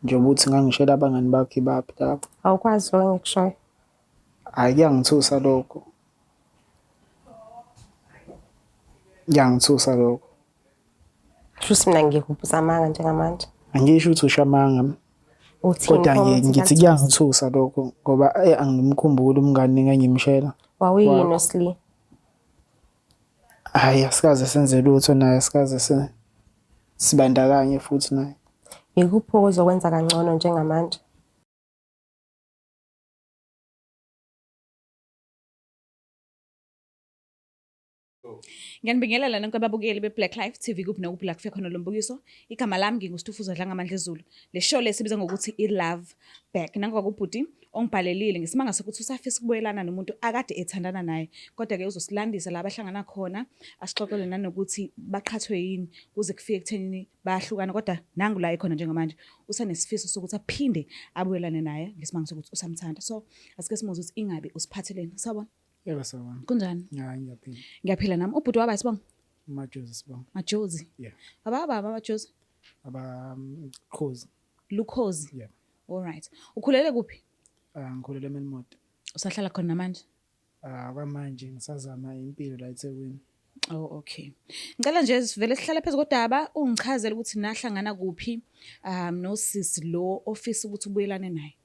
Njengoba uthi ngangishela abangani bakho ibaphi labo? Awukwazi lokho engikushoyo. Hhayi kuyangithusa lokho. Kuyangithusa lokho. Shuthi mina ngikubuza amanga njengamanje. Angisho ukuthi usho amanga. Uthini Kodwa pho ngi- uthi ngithi kuyangithusa? kuyangithusa lokho ngoba eh, angimkhumbuli umngani engangimshela. Wawuyini Wakho. uSli? Hhayi asikaze senze lutho naye asikaze se sibandakanye futhi naye. Yikuphi okuzokwenza kangcono njengamanje? Ngiyanibingelela nonke ababukeli be-Black Life TV kuphi nokuphi la kufika khona lo mbukiso. Igama lami nginguStufuza Dlangamandla Zulu. Le show le sibiza ngokuthi i-Love Back. Nangoba kubhuti ongibhalelile ngesimanga sokuthi usafisa ukubuyelana nomuntu akade ethandana naye. Kodwa-ke uzosilandisa la abahlangana khona, asixoxele nanokuthi baqhathwe yini kuze kufike ekuthenini bayahlukana kodwa nangu la ekhona njengamanje usanesifiso sokuthi aphinde abuyelane naye ngesimanga sokuthi usamthanda. So asike simuze ukuthi ingabe usiphatheleni. Sawubona. Yebo sawubona. Kunjani? Hayi ngiyaphila. Ngiyaphila nami. Ubhuti waba sibonga. Majozi sibonga. Majozi. Yeah. Aba baba Majozi. Aba Khozi. Lukhozi. Yeah. All right. Ukhulele kuphi? Ah ngikhulele eMelmoth. Usahlala khona namanje? Ah kwamanje ngisazama impilo la eThekwini. Oh okay. Ngicela nje sivele sihlale phezu kodaba ungichazele ukuthi nahlangana kuphi nosisi lo ofisa ukuthi ubuyelane naye.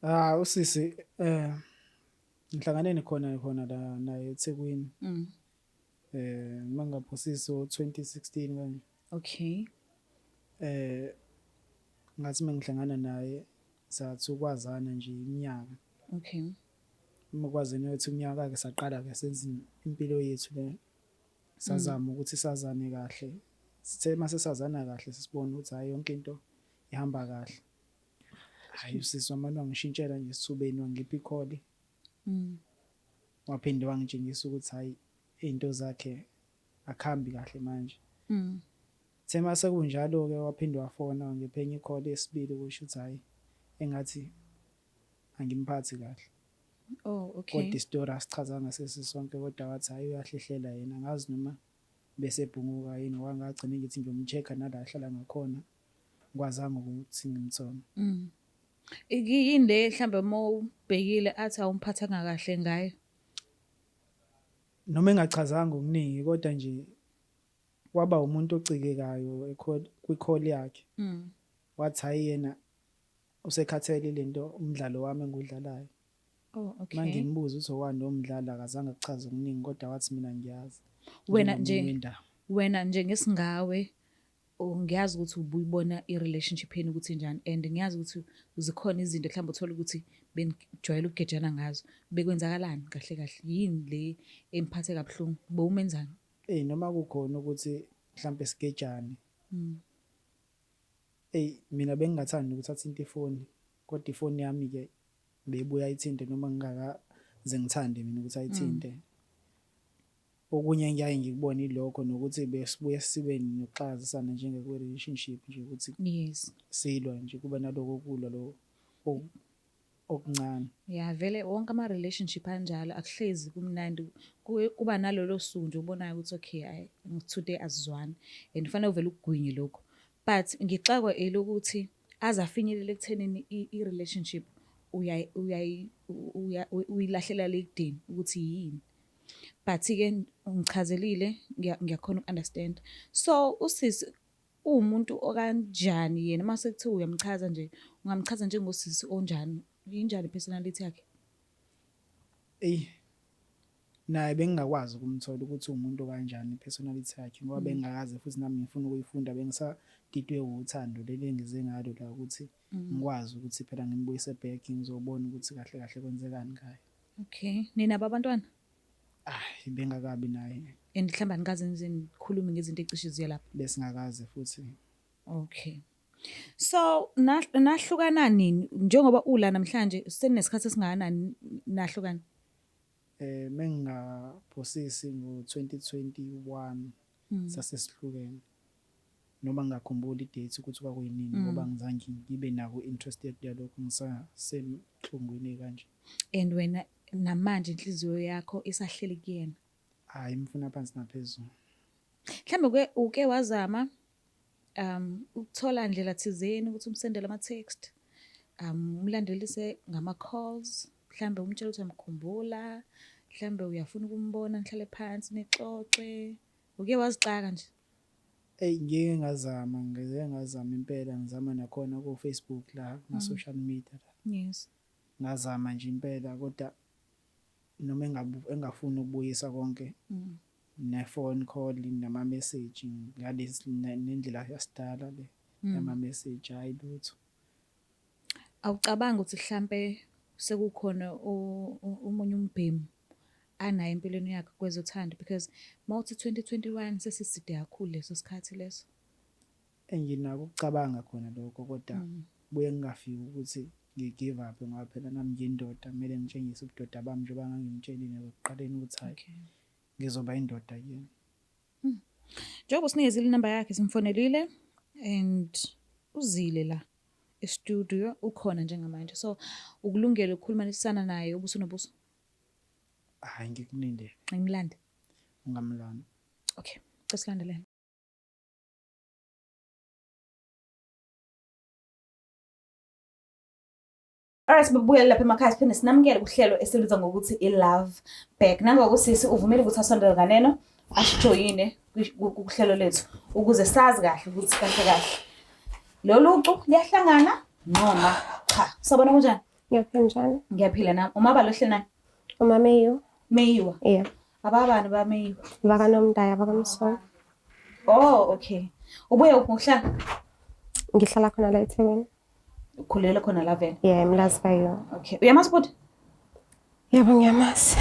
Ah usisi eh ngihlanganeni khona khona la naye eThekwini. Eh mangaphosisi 2016 kanje. Okay. Eh ngathi mengihlangana naye sathi ukwazana nje iminyaka. Okay. Uma kwazene wethu iminyaka ke saqala ke senza impilo yethu le. Sazama ukuthi sazane kahle. Sithe mase sazana kahle sisibona ukuthi hayi yonke into ihamba kahle. Hayi usisi wamane wangishintshela nje esithubeni wangipha ikholi. Waphinde wangitshengisa ukuthi hayi izinto zakhe akuhambi kahle manje. Kuthe mase kunjalo-ke waphinde wafona wangipha enye ikholi yesibili kusho ukuthi hhayi engathi angimphathi kahle. Oh, okay. Kodwa isitori asichazanga sesisonke kodwa wathi hhayi uyahlehlela yena angazi noma bese ebhunguka yini ngoba ngagcine ngithi ngiyom-check-a nala ahlala ngakhona ngikwazanga ukuthi ngimthole. Yini le mhlambe uma ubhekile athi awumphathanga kahle ngayo? Noma engachazanga okuningi kodwa nje waba umuntu ocikekayo kwi-call yakhe. Wathi hhayi yena usekhathele ilento umdlalo wami engiwudlalayo. Oh, okay. Mangimbuza ukuthi owani lo mdlalo akazange akuchaze okuningi kodwa wathi mina ngiyazi. Wena njengomunye nje wendaba. wena nje ngesingawe oh, ngiyazi ukuthi ubuyibona i-relationship yenu ukuthi injani and ngiyazi ukuthi zikhona izinto mhlawumbe uthole ukuthi benijwayele ukugejana ngazo. Bekwenzakalani kahle kahle? Yini le emphathe kabuhlungu? Bowumenzani? Eyi noma kukhona ukuthi mhlampe sigejane. Eyi mina bengingathandi ukuthatha into ifoni kodwa ifoni yami ke bebuya ayithinte noma ngingakaze ngithande mina ukuthi ayithinte. Okunye engiyaye ngikubone ilokho nokuthi besibuye sibe nokuxakazisana njengekwi-relationship nje ukuthi Yes. silwa nje kube naloko kulwa lo okuncane. Ya vele wonke ama relationship anjalo akuhlezi kumnandi kuba nalolo suku nje ubonayo ukuthi okay ay today asizwani and kufanele uvele ukugwinye lokho but ngixakwa elokuthi aze afinyelele ekuthenini i relationship uyilahlela le ekudeni ukuthi yini but ke ngichazelile ngiyakhona uku-understand so usisi uwumuntu okanjani yena uma sekuthiwa uyamchaza nje ungamchaza njengosisi onjani injani personality yakhe? Eyi naye bengingakwazi ukumthola ukuthi uwumuntu okanjani personality yakhe ngoba bengingakaze futhi nami ngifuna ukuyifunda bengisadidwe wuthando leli engize ngalo la ukuthi ngikwazi ukuthi phela ngimbuyise back ngizobona ukuthi kahle kahle kwenzekani ngaye. Okay, ninabo abantwana? Ayi bengakabi naye. And mhlawumbe anikaze nize nikhulume ngezinto ecishe ziye lapho. Besingakaze futhi. Okay. So nahlukana nini njengoba ula namhlanje seninesikhathi esingakanani nahlukana? Eh mengingaphosisi ngo 2021 sasesihlukene. Noma ngingakhumbuli i-date ukuthi kwakuyinini ngoba ngizange ngibe nako interested yalokho ngisasenhlungwini kanje. And wena namanje inhliziyo yakho isahleli kuyena. Hayi imfuna phansi naphezulu. Mhlambe uke wazama Ukuthola ndlela thizeni ukuthi umsendele ama-text, umlandelise ngama-calls, mhlambe umtshele ukuthi uyamkhumbula, mhlambe uyafuna ukumbona nihlale phansi nixoxe. Uke wazixaka nje? Eyi ngike ngazama, ngike ngazama impela ngizama nakhona ko-Facebook la kuma-social media la. Yes. Ngazama nje impela kodwa noma engafuni ukubuyisa konke ne-phone call nama-message ngalesi nendlela yasidala le yama-message hhayi lutho. Awucabangi ukuthi hlampe sekukhona omunye umbhemu anaye empilweni yakhe kwezothando because mawuthi 2021 sesiside kakhulu leso sikhathi leso. Enginako ukucabanga khona lokho kodwa kubuye kungafiki ukuthi ngi-give up ngoba phela nami ngiyindoda kumele ngitshengise ubudoda bami njengoba ngangimtshelile ekuqaleni ukuthi hhayi ngizoba indoda kuyena. Njengoba usinikezile inamba yakhe simfonelile and uzile la e-studio ukhona njengamanje so ukulungele ukukhulumanisana naye ubuso nobuso. Hhayi ngikulindele. Ngimlande. Ungamlanda. Okay, cela silandelene. Alright, sibuyele lapha emakhaya siphinde sinamukele kuhlelo esilubiza ngokuthi i-Love Back. Nangokusisi uvumile ukuthi asondele nganeno asijoyine kuhlelo lethu ukuze sazi kahle ukuthi kahle kahle lolu cu liyahlangana noma cha. Sabona kunjani? Ngiyaphila njani? Ngiyaphila nami. Umaba lo hleli nani? Umameyiwa. Meyiwa. Yeah. Ababani bameyiwa? Bakanomndaya bakamsolo. Oh, okay. Ubuye uphi ngokuhlala? Ngihlala khona la eThekwini. Ukhulele khona la vele. Yeah, eMlazi kayo. Okay. Uyamazi ubhuti? Yebo ngiyamazi.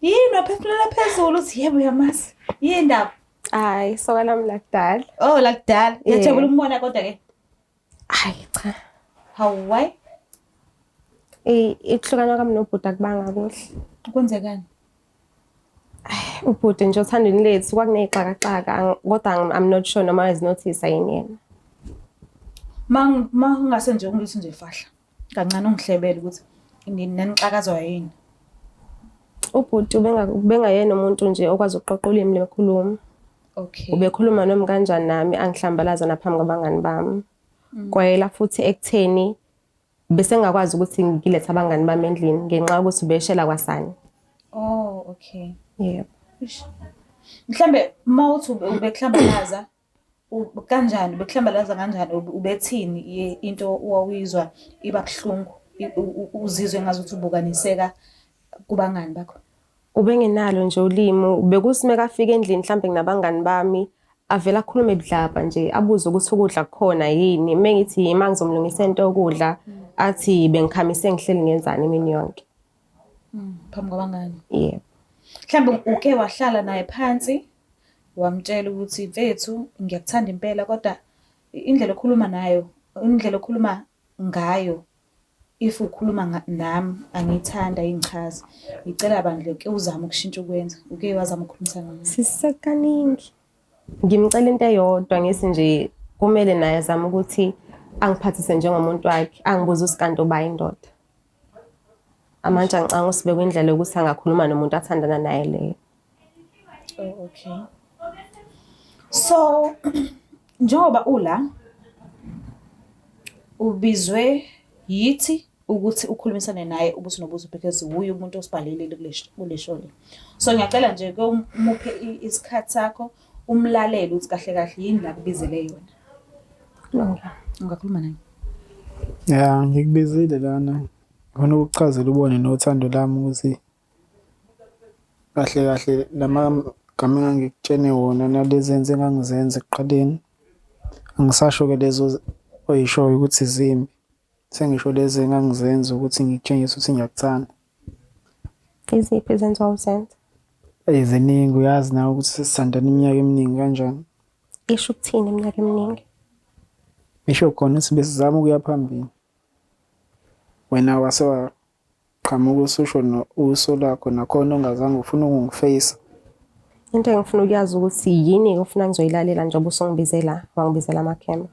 Yini waphefumulela phezulu uthi yebo uyamazi. Yini ndaba? Hayi, soka lami lakudala. Oh, lakudala. Yeah. Uyajabula umbona kodwa ke. Hayi cha. Hawu why? Ukuhlukana kwami nobhuti akubanga kuhle. Kwenzekani? Ubhuti nje othandweni lethu kwakuney'xakaxaka kodwa I'm not sure noma wayezinothisa yini yena. Ma ungase nje ungithi nje fahla kancane ungihlebele ukuthi nanixakazwa yini? Ubhuti ubengayena umuntu nje okwazi ukuqoqa ulimi lekhuluma. Okay. Ubekhuluma noma kanjani nami angihlambalaza naphambi kwabangani bami. Kwayela futhi ekutheni bese ngingakwazi ukuthi ngilethe abangani bami endlini ngenxa yokuthi ubeshela kwasani. Oh, okay. Yebo. Eish. Mhlambe mawuthi ubekuhlambalaza kanjani ubekuhlambalaza kanjani ubethini into owawuyizwa iba buhlungu uzizwe ngazuthi ubukaniseka kubangani bakho? Ubengenalo nje ulimi, bekuthi mekafika endlini mhlambe nginabangani bami avele akhulume budlabha nje abuze ukuthi ukudla kukhona yini. Uma ngithi yima ngizomlungisa into yokudla athi bengikhamise ngihleli ngenzani imini yonke. Phambi kwabangani. Yebo. Mhlambe uke wahlala naye phansi wamtshela ukuthi mfethu ngiyakuthanda impela kodwa indlela okhuluma nayo, indlela okhuluma ngayo if ukhuluma nami angiyithandi ayingichazi. Ngicela bandla uke uzame ukushintsha ukwenza. Uke wazama ukukhulumisana naye? Sisekaningi. Ngimcela into eyodwa ngithi nje kumele naye azame ukuthi angiphathise njengomuntu wakhe, angibuze ukuthi kanti uba indoda. Amanje angicanga usibekwe indlela yokuthi angakhuluma nomuntu athandana naye leyo. Oh, okay. So njengoba ula ubizwe yithi ukuthi ukhulumisane naye ubuso nobuso because wuye umuntu osibhalelile kule show le. So ngiyacela nje ke umuphe isikhathi sakho umlalele ukuthi kahle kahle yini la kubizele yona. Kulungile. Ungakhuluma naye. Ya, ngikubizile lana. Ngifuna ukukuchazela ubone nothando lami ukuthi kahle kahle lamagama engangikutshene wona nalezi zenzo engangizenza ekuqaleni, angisasho-ke lezo oyishoyo ukuthi zimbi. Sengisho lezi engangizenza ukuthi ngikutshengise ukuthi ngiyakuthanda. Iziphi izenzo owawuzenza? Eyi ziningi uyazi nawe ukuthi sesithandana iminyaka eminingi kanjani. Isho ukuthini iminyaka eminingi? Isho khona ukuthi besizama ukuya phambili. Wena wase Qhamuka ususho no uso lwakho nakhona ongazange ufune ukungifeyisa. Into engifuna ukuyazi ukuthi yini ofuna ngizoyilalela njengoba usungibize la, wangibizela amakhemera.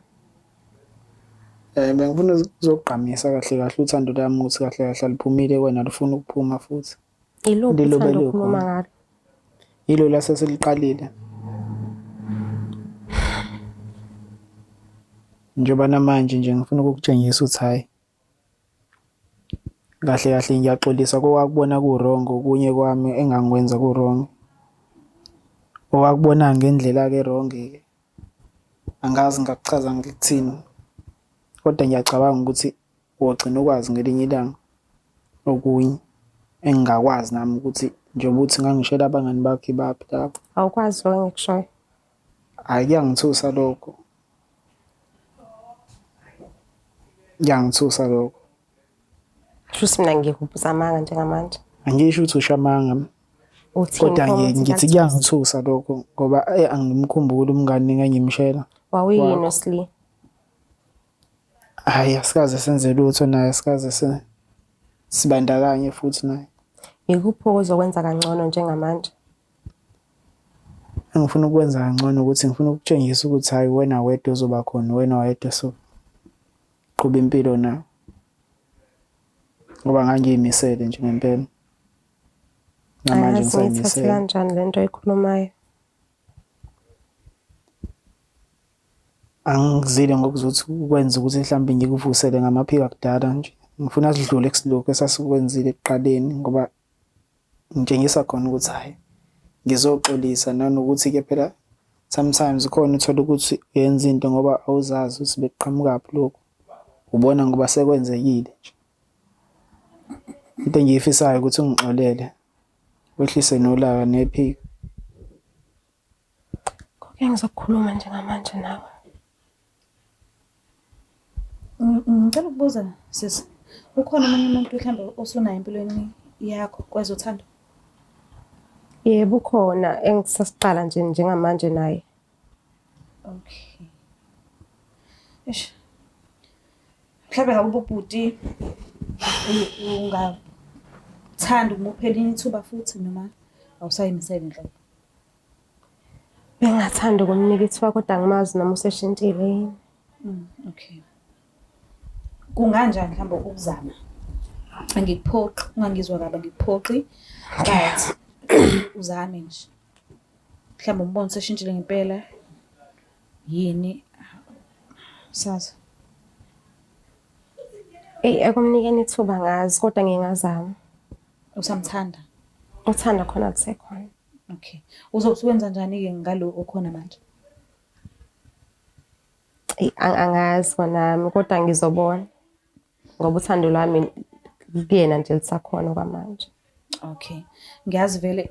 Eh bengifuna ukuzogqamisa kahle kahle uthando lwami ukuthi kahle kahle aliphumile kuwena lufuna ukuphuma futhi. Iluphi Lilobe uthando okhuluma lukhona. ngalo? Yilo la sesiliqalile. Njengoba namanje nje ngifuna ukukutshengisa ukuthi hhayi, kahle kahle ngiyaxolisa kowakubona ku-wrong okunye kwami engangikwenza ku-wrong. Owakubona ngendlela-ke e-wrong-ke angazi ngingakuchaza ngikuthini, kodwa ngiyacabanga ukuthi wogcina ukwazi ngelinye ilanga okunye engingakwazi nami ukuthi njengoba uthi ngangishela abangani bakho ibaphi labo. Awukwazi lokho engikushoyo. Hhayi kuyangithusa lokho. Kuyangithusa lokho. Shuthi mina ngikubuza amanga njengamanje. Angisho ukuthi usho amanga. Uthini Kodwa pho ukuthi ngithi kuyangithusa? kuyangithusa lokho ngoba angimkhumbuli umngani engangimshela. Wawuyini Wakho. uSli? Hhayi asikaze senze lutho naye asikaze sibandakanye futhi naye. Yikuphi okuzokwenza kangcono njengamanje? Engifuna ukwenza kangcono ukuthi ngifuna ukutshengisa ukuthi hhayi wena wedwa ozoba khona, wena wedwa soqhuba impilo nawe. Ngoba ngangiyimisele nje ngempela. Namanje Angazi ngiyithathe ngisayimisele. kanjani le nto oyikhulumayo. Angizile ngokuzothi ukwenza ukuthi mhlawumbe ngikuvusele ngamaphiko akudala nje. Ngifuna sidlule kusilokhu esasikwenzile ekuqaleni ngoba ngitshengisa khona ukuthi hhayi ngizoxolisa nanokuthi-ke phela sometimes khona uthole ukuthi uyenza into ngoba awuzazi ukuthi bekuqhamukaphi lokhu. Ubona ngoba sekwenzekile nje. Into engiyifisayo ukuthi ungixolele, wehlise nolaka nephika. Konke engizokukhuluma njengamanje nawe. Ngicela ukubuza sisi, ukhona omunye umuntu mhlawumbe osunaye empilweni yakho kwezothando? Yebo ukhona engisasiqala nje njengamanje naye. Okay. Eish. Mhlawumbe ngabe ubhuti ungathanda ukumupha elinye ithuba futhi noma awusayimisele nhlobo? Bengingathanda ukumnika ithuba kodwa angimazi noma useshintshile yini. Okay. Kunganjani mhlawumbe ukuzama? Angikuphoqi, ungangizwa kabi angikuphoqi but uzame nje. Mhlawumbe umbone useshintshile ngempela yini sazi. Eyi ekumnikeni ithuba angazi kodwa ngingazama. Usamthanda? Uthanda khona lusekhona. Okay. Uzobe usuwenza njani-ke ngalo okhona manje? Eyi angazi kwanami kodwa ngizobona ngoba uthando lwami kuyena nje lisakhona kwamanje. Okay. Ngiyazi vele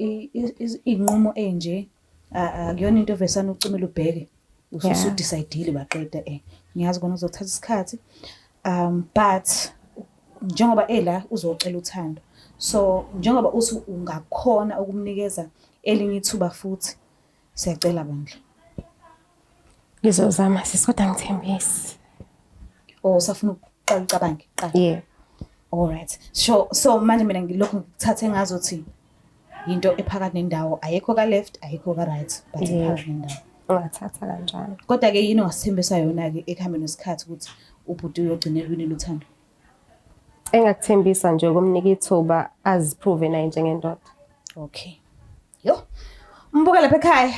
iy'nqumo ey'nje akuyona into ovesane ucimele ubheke usu-decide-ile waqeda eh. Ngiyazi kona kuzothatha isikhathi but njengoba ela uzocela uthando. So njengoba uthi ungakhona ukumnikeza elinye ithuba futhi siyacela bandla. Ngizozama sisi kodwa angithembisi. Or usafuna ukuqala ucabange kuqala? Yeah. All right. So manje mina ngilokhu ngikuthathe ngazothi into ephakathi nendawo, ayikho ka left, ayikho ka right, but iphakathi nendawo. Ungathatha kanjani? Kodwa ke yini ongasithembisa yona ke ekuhambeni kwesikhathi ukuthi ubhuti uyogcina elwini uthando? Engakuthembisa nje ukumnika ithuba aziprove naye njengendoda. Okay. Yo. Mbuka lapha ekhaya.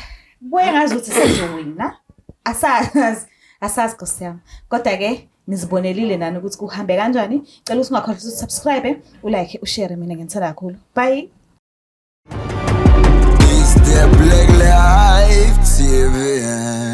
Kuye ngazi ukuthi sizowina. Asazi, asazi Nkosi yami. Kodwa ke nizibonelile nani ukuthi kuhambe kanjani. Cela ukuthi ungakhohlwa ukuthi subscribe, ulike, ushare mina ngiyithanda kakhulu. Bye. It's the Black Life TV.